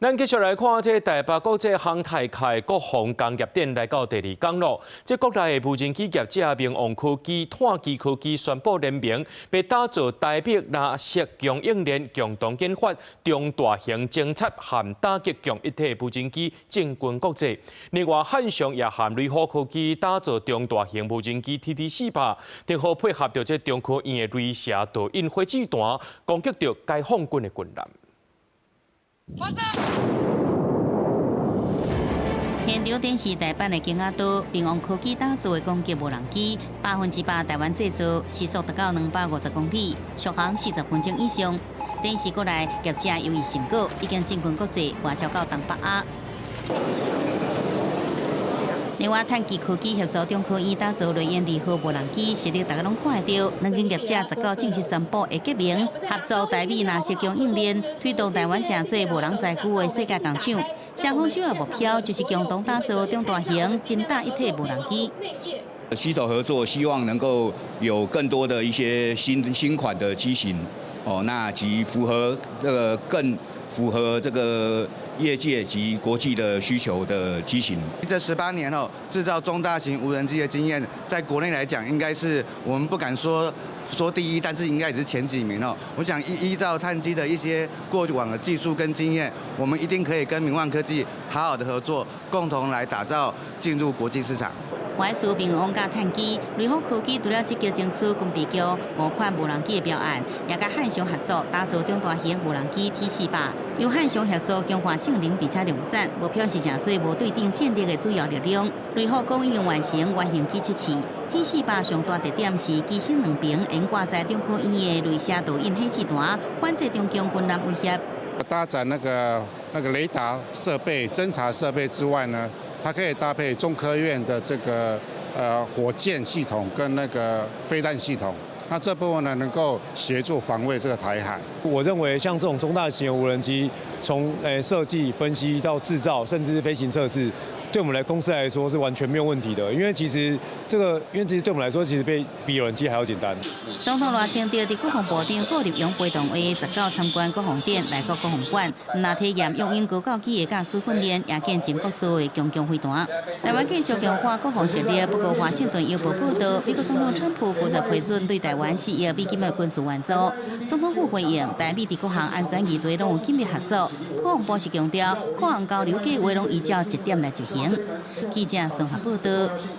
咱繼續來看這台北國際航太會國防工業展來到第二工咯。這國內的無人機業者明旺科技、碳基科技宣布聯名，欲打造台北藍色供應鏈，共同研發中大型偵察和打擊共一體無人機進軍國際。另外，漢翔也和雷虎科技打造中大型無人機 TT 400，正好配合著這中科院的雷蛇導引火箭彈，攻擊著解放軍的軍艦。發射！現場展示台版的鷹仔刀，明旺科技打造的攻擊無人機，100%台灣製造，時速達到250公里，續航40分鐘以上。展示國內業者優異成果，已經進軍國際，外銷到東北亞。另外，碳基科技合作中科院打造雷鷹二號無人機，實力大家攏看會著。兩間業者19正式宣布會結盟合作，台美藍色供應鏈，推動台灣成做無人載具的世界工廠。雙方首要目標就是共同打造中大型偵打一體無人機。攜手合作，希望能夠有更多的一些新新款的機型，哦，那及符合這個更符合這個業界及國際的需求的機型。這18年哦，製造中大型無人機的經驗，在國內來講，應該是我們不敢說說第一，但是應該也是前幾名哦。我想依照碳基的一些過往的技術跟經驗，我們一定可以跟明旺科技好好的合作，共同來打造進入國際市場。外事明旺佮碳基、雷虎科技除了積極爭取軍備局五款無人機的標案，也佮漢翔合作打造中大型無人機 T 400，由漢翔協助強化性能，並且量產，目標是成做無對等戰力的主要力量。雷虎講已經完成原型機測試，T 400上大特點是機身兩爿會掛載中科院的雷射導引火箭彈，反制中共軍艦威脅。搭載那個雷達設備、偵察設備之外呢，它可以搭配中科院的這個火箭系統跟那個飛彈系統，那這部分呢能夠協助防衛這個台海。我認為像這種中大型無人機，從設計、分析到製造，甚至是飛行測試，對我們來公司來說是完全沒有問題的。因為其實這個，因為其實對我們來說，其實比有人機還要簡單。總統賴清德佇國防部長顧立雄陪同下，19參觀國防展來國國防館，毋但體驗雄鷹高教機的駕駛訓練，也見證國造的強強飛彈。台灣繼續強化國防實力，不過華盛頓郵報報道，美國總統川普拒絕批准對台灣4億美金的軍事援助。總統府回應，台美佇各項安全議題攏有緊密合作。國防部是強調，各項交流計劃攏依照一點來執行。記者綜合報道。